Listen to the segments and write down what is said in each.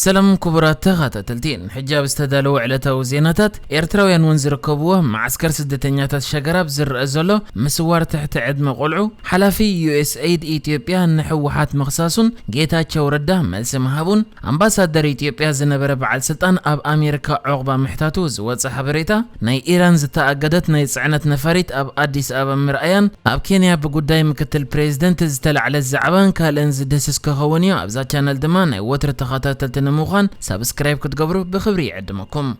ሰላም ክቡራት ተኸታተልቲ፣ ሕጂ ኣብ ዝተዳለወ ዕለታዊ ዜናታት፣ ኤርትራውያን እውን ዝርከብዎ መዓስከር ስደተኛታት ሸገራብ ዝረአ ዘሎ ምስዋር ትሕቲ ዕድመ ቆልዑ፣ ሓላፊ ዩ ኤስ ኤይድ ኢትዮጵያ ንህወሓት ምኽሳሱን ጌታቸው ረዳ መልሲ ምሃቡን፣ ኣምባሳደር ኢትዮጵያ ዝነበረ በዓል ስልጣን ኣብ ኣሜሪካ ዑቕባ ምሕታቱ ዝወጸ ሓበሬታ፣ ናይ ኢራን ዝተኣገደት ናይ ጽዕነት ነፋሪት ኣብ ኣዲስ ኣበባ ምርኣያን፣ ኣብ ኬንያ ብጉዳይ ምክትል ፕሬዝደንት ዝተላዕለ ዛዕባን ካልእን ዝድህስስ ክኸውን እዩ። ኣብዛ ቻነል ድማ ናይ ወትሪ ተኸታተልቲ ንምዃን ሳብስክራይብ ክትገብሩ ብኽብሪ ይዕድመኩም።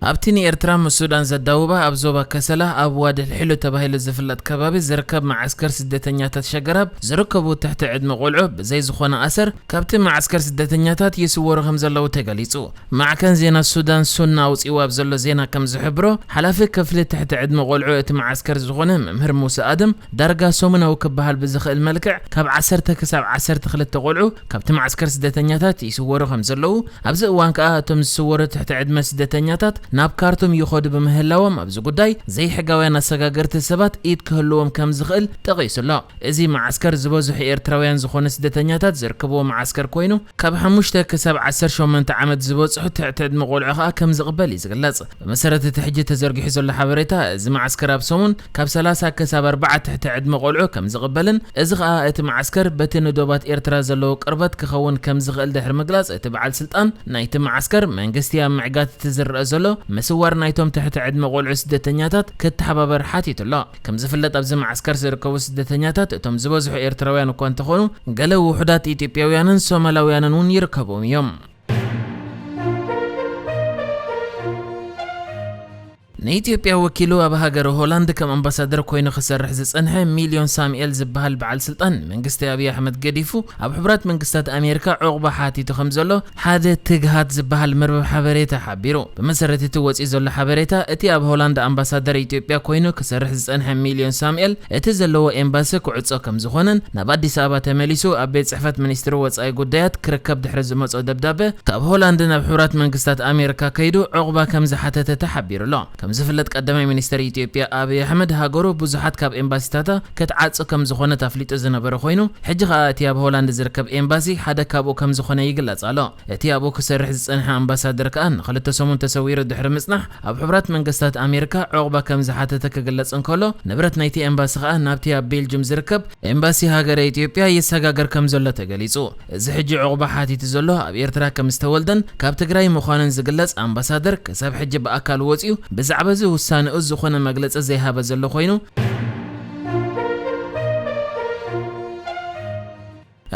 ኣብቲ ንኤርትራ ምስ ሱዳን ዘዳውባ ኣብ ዞባ ከሰላ ኣብ ዋዲ ልሒሉ ተባሂሉ ዝፍለጥ ከባቢ ዝርከብ መዓስከር ስደተኛታት ሸገራብ ዝርከቡ ትሕቲ ዕድመ ቆልዑ ብዘይ ዝኾነ ኣሰር ካብቲ መዓስከር ስደተኛታት ይስወሩ ከም ዘለዉ ተገሊጹ። ማዕከን ዜና ሱዳን ሱና ኣውጺኡ ኣብ ዘሎ ዜና ከም ዝሕብሮ፣ ሓላፊ ክፍሊ ትሕቲ ዕድመ ቆልዑ እቲ መዓስከር ዝኾነ መምህር ሙሳ ኣደም፣ ዳርጋ ሰሙናዊ ክበሃል ብዝኽእል መልክዕ ካብ ዓሰርተ ክሳብ ዓሰርተ ክልተ ቆልዑ ካብቲ መዓስከር ስደተኛታት ይስወሩ ከም ዘለዉ፣ ኣብዚ እዋን ከኣ እቶም ዝስወሩ ትሕቲ ዕድመ ስደተኛታት ናብ ካርቱም ይኸዱ ብምህላዎም፣ ኣብዚ ጉዳይ ዘይሕጋውያን ኣሰጋገርቲ ሰባት ኢድ ክህልዎም ከም ዝኽእል ጠቒሱ ኣሎ። እዚ መዓስከር ዝበዝሑ ኤርትራውያን ዝኾኑ ስደተኛታት ዝርከብዎ መዓስከር ኮይኑ፣ ካብ ሓሙሽተ ክሳብ ዓሰርተ ሸሞንተ ዓመት ዝበጽሑ ትሕቲ ዕድመ ቆልዑ ከኣ ከም ዝቕበል እዩ ዝግለጽ። ብመሰረት እቲ ሕጂ ተዘርጊሑ ዘሎ ሓበሬታ፣ እዚ መዓስከር ኣብ ሰሙን ካብ ሰላሳ ክሳብ ኣርባዓ ትሕቲ ዕድመ ቆልዑ ከም ዝቕበልን፣ እዚ ከኣ እቲ መዓስከር በቲ ንዶባት ኤርትራ ዘለዎ ቅርበት ክኸውን ከም ዝኽእል ድሕሪ ምግላጽ፣ እቲ በዓል ስልጣን ናይቲ መዓስከር፣ መንግስቲ ኣብ ምዕጋት እቲ ዝረአ ዘሎ ምስዋር ናይቶም ትሕቲ ዕድመ ቆልዑ ስደተኛታት ክተሓባበር ሓቲቱ ኣሎ። ከም ዝፍለጥ፣ ኣብዚ መዓስከር ዝርከቡ ስደተኛታት እቶም ዝበዝሑ ኤርትራውያን እኳ እንተኾኑ፣ ገለ ውሑዳት ኢትዮጵያውያንን ሶማላውያንን እውን ይርከብዎም እዮም። ንኢትዮጵያ ወኪሉ ኣብ ሃገረ ሆላንድ ከም ኣምባሳደር ኮይኑ ክሰርሕ ዝጸንሐ ሚልዮን ሳሙኤል ዝበሃል በዓል ስልጣን፣ መንግስቲ ኣብይ ኣሕመድ ገዲፉ ኣብ ሕቡራት መንግስታት ኣሜሪካ ዑቕባ ሓቲቱ ከም ዘሎ ሓደ ትግሃት ዝበሃል መርበብ ሓበሬታ ሓቢሩ። ብመሰረት እቲ ወጺኡ ዘሎ ሓበሬታ፣ እቲ ኣብ ሆላንድ ኣምባሳደር ኢትዮጵያ ኮይኑ ክሰርሕ ዝጸንሐ ሚልዮን ሳሙኤል፣ እቲ ዘለዎ ኤምባሲ ክዕጾ ከም ዝኾነን፣ ናብ ኣዲስ ኣበባ ተመሊሱ ኣብ ቤት ጽሕፈት ሚኒስትሪ ወጻኢ ጉዳያት ክርከብ ድሕሪ ዝመጾ ደብዳበ፣ ካብ ሆላንድ ናብ ሕቡራት መንግስታት ኣሜሪካ ከይዱ ዑቕባ ከም ዝሓተተ ተሓቢሩ ኣሎ። ከም ዝፍለጥ፣ ቀዳማይ ሚኒስትር ኢትዮጵያ ኣብይ ኣሕመድ፣ ሃገሩ ብዙሓት ካብ ኤምባሲታታ ክትዓጹ ከም ዝኾነት ኣፍሊጡ ዝነበረ ኮይኑ፣ ሕጂ ከኣ እቲ ኣብ ሆላንድ ዝርከብ ኤምባሲ ሓደ ካብኡ ከም ዝኾነ ይግለጽ ኣሎ። እቲ ኣብኡ ክሰርሕ ዝጸንሐ ኣምባሳደር ከኣ ንኽልተ ሰሙን ተሰዊሩ ድሕሪ ምጽናሕ፣ ኣብ ሕቡራት መንግስታት ኣሜሪካ ዑቕባ ከም ዝሓተተ ክግለጽ እንከሎ፣ ንብረት ናይቲ ኤምባሲ ከኣ ናብቲ ኣብ ቤልጅም ዝርከብ ኤምባሲ ሃገረ ኢትዮጵያ ይሰጋገር ከም ዘሎ ተገሊጹ። እዚ ሕጂ ዑቕባ ሓቲቱ ዘሎ ኣብ ኤርትራ ከም ዝተወልደን ካብ ትግራይ ምዃኑን ዝግለጽ ኣምባሳደር፣ ክሳብ ሕጂ ብኣካል ወጺኡ ብዛዕባ እዚ ውሳኔኡ ዝኾነ መግለጺ ዘይሃበ ዘሎ ኮይኑ፣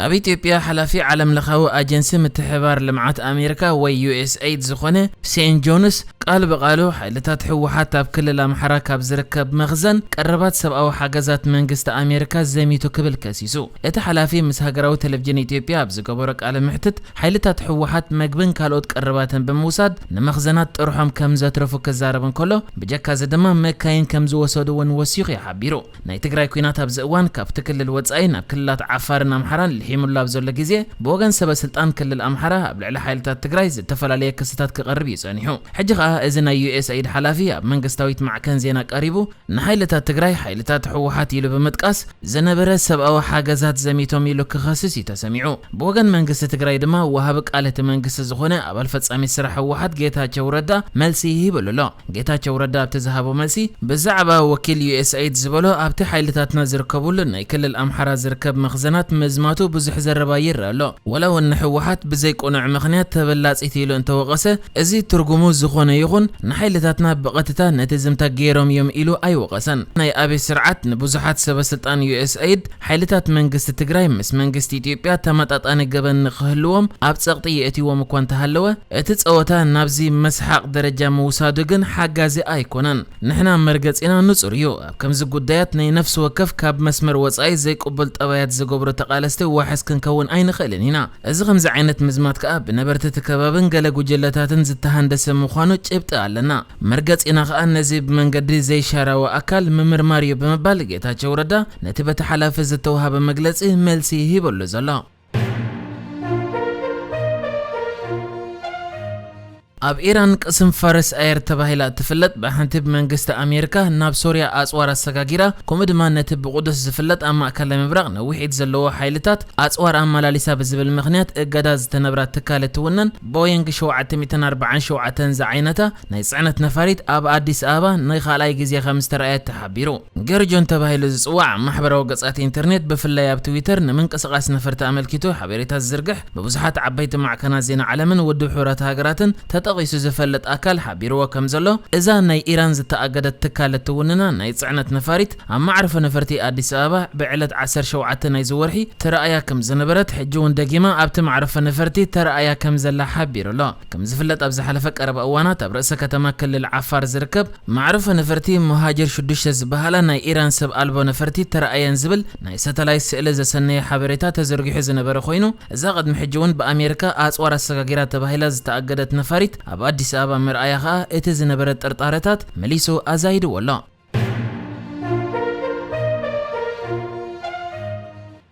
ኣብ ኢትዮጵያ ሓላፊ ዓለም ለኻዊ ኣጀንሲ ምትሕብባር ልምዓት ኣሜሪካ ወይ ዩ ኤስ ኤይድ ዝኾነ ሴን ጆንስ፣ ቃል ብቃሉ፣ ሓይልታት ህወሓት ኣብ ክልል ኣምሓራ ካብ ዝርከብ መኽዘን ቀረባት ሰብኣዊ ሓገዛት መንግስቲ ኣሜሪካ ዘሚቱ ክብል ከሲሱ። እቲ ሓላፊ ምስ ሃገራዊ ቴሌቪዥን ኢትዮጵያ ኣብ ዝገበሮ ቃለ መሕትት፣ ሓይልታት ህወሓት መግብን ካልኦት ቀረባትን ብምውሳድ ንመኽዘናት ጥርሖም ከም ዘትረፉ ክዛረብ እንከሎ፣ ብጀካ እዚ ድማ መካይን ከም ዝወሰዱ እውን ወሲኹ እዩ ሓቢሩ። ናይ ትግራይ ኲናት ኣብዚ እዋን ካብቲ ክልል ወጻኢ ናብ ክልላት ዓፋርን ኣምሓራን ልሒሙሉ ኣብ ዘሎ ግዜ፣ ብወገን ሰበ ስልጣን ክልል ኣምሓራ ኣብ ልዕሊ ሓይልታት ትግራይ ዝተፈላለየ ክስታት ክቐርብ እዩ ጸኒሑ። ሕጂ ከኣ እዚ ናይ ዩ ኤስ ኤይድ ሓላፊ ኣብ መንግስታዊት ማዕከን ዜና ቀሪቡ፣ ንሓይልታት ትግራይ፣ ሓይልታት ህወሓት ኢሉ ብምጥቃስ፣ ዝነበረ ሰብኣዊ ሓገዛት ዘሚቶም ኢሉ ክኸስስ እዩ ተሰሚዑ። ብወገን መንግስቲ ትግራይ ድማ፣ ወሃቢ ቃል እቲ መንግስቲ ዝኾነ ኣባል ፈጻሚ ስራሕ ህወሓት ጌታቸው ረዳ መልሲ ይህብሉ ኣሎ። ጌታቸው ረዳ ኣብቲ ዝሃቦ መልሲ፣ ብዛዕባ ወኪል ዩ ኤስ ኤይድ ዝበሎ፣ ኣብቲ ሓይልታትና ዝርከብሉ ናይ ክልል ኣምሓራ ዝርከብ መኽዘናት ምዝማቱ ብዙሕ ዘረባ ይረአ ኣሎ። ወላ እውን ንህወሓት ብዘይ ቅኑዕ ምኽንያት ተበላጺት ኢሉ እንተወቐሰ፣ እዚ ትርጉሙ ዝኾነ ይኹን ንሓይልታትና ብቐጥታ ነቲ ዝምታ ገይሮም እዮም ኢሉ ኣይወቐሰን። ናይ ኣበይ ስርዓት ንብዙሓት ሰበ ስልጣን ዩ ኤስ ኤይድ ሓይልታት መንግስቲ ትግራይ ምስ መንግስቲ ኢትዮጵያ ተመጣጣኒ ገበን ንኽህልዎም ኣብ ጸቕጢ የእትይዎም እኳ እንተሃለወ፣ እቲ ጸወታ ናብዚ መስሓቕ ደረጃ ምውሳዱ ግን ሓጋዚ ኣይኮነን። ንሕና መርገጺና ንጹር እዩ። ኣብ ከምዚ ጉዳያት ናይ ነፍሲ ወከፍ ካብ መስመር ወጻኢ ዘይቅቡል ጠባያት ዝገብሩ ተቓለስቲ ዋሕስ ክንከውን ኣይንኽእልን ኢና። እዚ ከምዚ ዓይነት ምዝማት ከኣ ብነበርቲ እቲ ከባብን ገለ ጉጅለታትን ዝተሃንደሰ ምዃኑ ጭብጢ ኣለና። መርገጺና ከኣ ነዚ ብመንገዲ ዘይሻራዊ ኣካል ምምርማር እዩ ብምባል ጌታቸው ረዳ ነቲ በቲ ሓላፊ ዝተውሃበ መግለጺ መልሲ ሂበሉ ዘሎ። ኣብ ኢራን ቅስም ፋርስ ኣየር ተባሂላ እትፍለጥ፣ ብሓንቲ ብመንግስቲ ኣሜሪካ ናብ ሶርያ ኣጽዋር ኣሰጋጊራ፣ ከምኡ ድማ ነቲ ብቁዱስ ዝፍለጥ ኣብ ማእከላይ ምብራቕ ነዊሕ ኢድ ዘለዎ ሓይልታት ኣጽዋር ኣመላሊሳ ብዝብል ምኽንያት እገዳ ዝተነብራ ትካል እትውነን ቦይንግ ሸውዓተ ሚእትን ኣርባዓን ሸውዓተን ዝዓይነታ ናይ ጽዕነት ነፋሪት ኣብ ኣዲስ ኣበባ ንኻልኣይ ግዜ ከም ዝተረኣየት ተሓቢሩ። ገርጆን ተባሂሉ ዝጽዋዕ ማሕበራዊ ገጻት ኢንተርኔት፣ ብፍላይ ኣብ ትዊተር፣ ንምንቅስቓስ ነፈርቲ ኣመልኪቱ ሓበሬታ ዝዝርግሕ፣ ብብዙሓት ዓበይቲ ማዕከናት ዜና ዓለምን ውድብ ሕቡራት ሃገራትን ተጠቒሱ ዝፈልጥ ኣካል ሓቢርዎ ከም ዘሎ፣ እዛ ናይ ኢራን ዝተኣገደት ትካል እትውንና ናይ ጽዕነት ነፋሪት ኣብ ማዕርፎ ነፈርቲ ኣዲስ ኣበባ ብዕለት ዓሰርተ ሸውዓተ ናይዚ ወርሒ ተራእያ ከም ዝነበረት፣ ሕጂ እውን ደጊማ ኣብቲ ማዕርፎ ነፈርቲ ተራእያ ከም ዘላ ሓቢሩ ኣሎ። ከም ዝፍለጥ፣ ኣብ ዝሓለፈ ቀረባ እዋናት ኣብ ርእሰ ከተማ ክልል ዓፋር ዝርከብ ማዕርፎ ነፈርቲ መሃጀር ሽዱሽተ ዝበሃላ ናይ ኢራን ሰብ ኣልቦ ነፈርቲ ተራእየን ዝብል ናይ ሳተላይት ስእሊ ዘሰነየ ሓበሬታ ተዘርጊሑ ዝነበረ ኮይኑ፣ እዛ ቅድሚ ሕጂ እውን ብኣሜሪካ ኣጽዋር ኣሰጋጊራ ተባሂላ ዝተኣገደት ነፋሪት ኣብ ኣዲስ ኣበባ ምርኣያ ከኣ እቲ ዝነበረ ጥርጣረታት መሊሱ ኣዛይድዎ ኣሎ።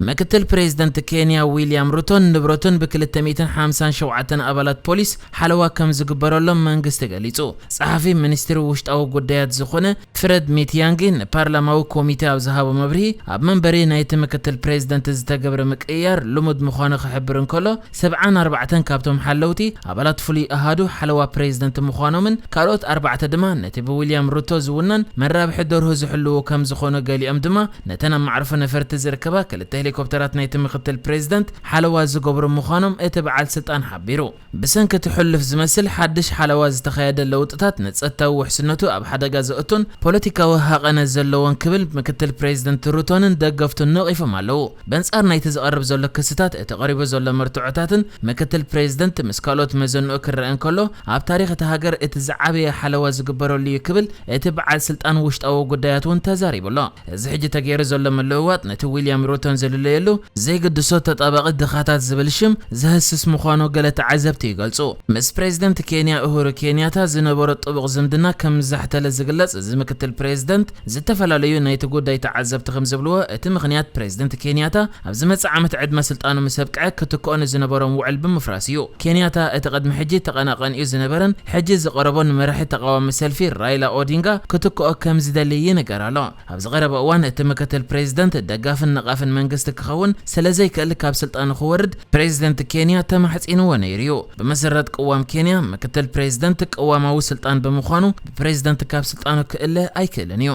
ምክትል ፕሬዚደንት ኬንያ ዊልያም ሩቶን ንብረቱን ብክልተ ሚእትን ሓምሳን ሸውዓተን ኣባላት ፖሊስ ሓለዋ ከም ዝግበረሎም መንግስቲ ገሊጹ። ጸሓፊ ሚኒስትሪ ውሽጣዊ ጉዳያት ዝኾነ ፍረድ ሚትያንጊ ንፓርላማዊ ኮሚቴ ኣብ ዝሃቦ መብርሂ፣ ኣብ መንበሪ ናይቲ ምክትል ፕሬዚደንት ዝተገብረ ምቅይያር ልሙድ ምዃኑ ክሕብር እንከሎ፣ ሰብዓን ኣርባዕተን ካብቶም ሓለውቲ ኣባላት ፍሉይ ኣሃዱ ሓለዋ ፕሬዚደንት ምዃኖምን ካልኦት ኣርባዕተ ድማ ነቲ ብዊልያም ሩቶ ዝውነን መራብሒ ደርሁ ዝሕልዉ ከም ዝኾኑ፣ ገሊኦም ድማ ነተን ኣብ ማዕርፎ ነፈርቲ ዝርከባ ክልተ ሄሊኮፕተራት ናይቲ ምክትል ፕሬዚደንት ሓለዋ ዝገብሩ ምዃኖም እቲ በዓል ስልጣን ሓቢሩ። ብሰንኪ እቲ ሕሉፍ ዝመስል ሓድሽ ሓለዋ ዝተኻየደ ለውጥታት ንጸጥታዊ ውሕስነቱ ኣብ ሓደጋ ዘእቱን ፖለቲካዊ ሃቐነ ዘለዎን ክብል ምክትል ፕሬዚደንት ሩቶንን ደገፍቱን ነቒፎም ኣለዉ። በንጻር ናይቲ ዝቐርብ ዘሎ ክስታት፣ እቲ ቀሪቡ ዘሎ መርትዖታትን ምክትል ፕሬዚደንት ምስ ካልኦት መዘንኡ ክረአ እንከሎ፣ ኣብ ታሪኽ እታ ሃገር እቲ ዝዓበየ ሓለዋ ዝግበረሉ እዩ ክብል እቲ በዓል ስልጣን ውሽጣዊ ጉዳያት እውን ተዛሪቡ ኣሎ። እዚ ሕጂ ተገይሩ ዘሎ ምልውዋጥ ነቲ ዊልያም ሩቶን ዝልለየሉ ዘይግድሶ ተጣባቒ ድኻታት ዝብል ሽም ዘህስስ ምዃኑ ገለ ተዓዘብቲ ይገልጹ። ምስ ፕሬዚደንት ኬንያ ኡሁሩ ኬንያታ ዝነበሮ ጥቡቕ ዝምድና ከም ዝዛሕተለ ዝግለጽ እዚ ምክትል ፕሬዚደንት፣ ዝተፈላለዩ ናይቲ ጉዳይ ተዓዘብቲ ከም ዝብልዎ፣ እቲ ምኽንያት ፕሬዚደንት ኬንያታ ኣብ ዝመጽእ ዓመት ዕድመ ስልጣኑ ምስ ኣብቅዐ ክትክኦ ንዝነበሮም ውዕል ብምፍራስ እዩ። ኬንያታ እቲ ቅድሚ ሕጂ ተቐናቐኒኡ ዝነበረን ሕጂ ዝቐረቦን መራሒ ተቓዋሚ ሰልፊ ራይላ ኦዲንጋ ክትክኦ ከም ዝደሊ ይንገር ኣሎ። ኣብዚ ቀረባ እዋን እቲ ምክትል ፕሬዚደንት ደጋፍን ነቓፍን መንግስቲ ክኸውን ስለ ዘይክእል ካብ ስልጣኑ ክወርድ ፕሬዚደንት ኬንያ ተማሕጺንዎ ነይሩ እዩ። ብመሰረት ቅዋም ኬንያ፣ ምክትል ፕሬዚደንት ቅዋማዊ ስልጣን ብምዃኑ ብፕሬዚደንት ካብ ስልጣኑ ክእለ ኣይክእልን እዩ።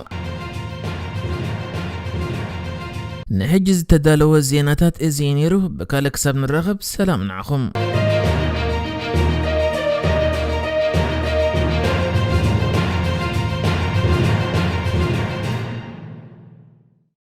ንሕጂ ዝተዳለወ ዜናታት እዚ እዩ ነይሩ። ብካልእ ክሳብ ንራኸብ ሰላም ንዓኹም።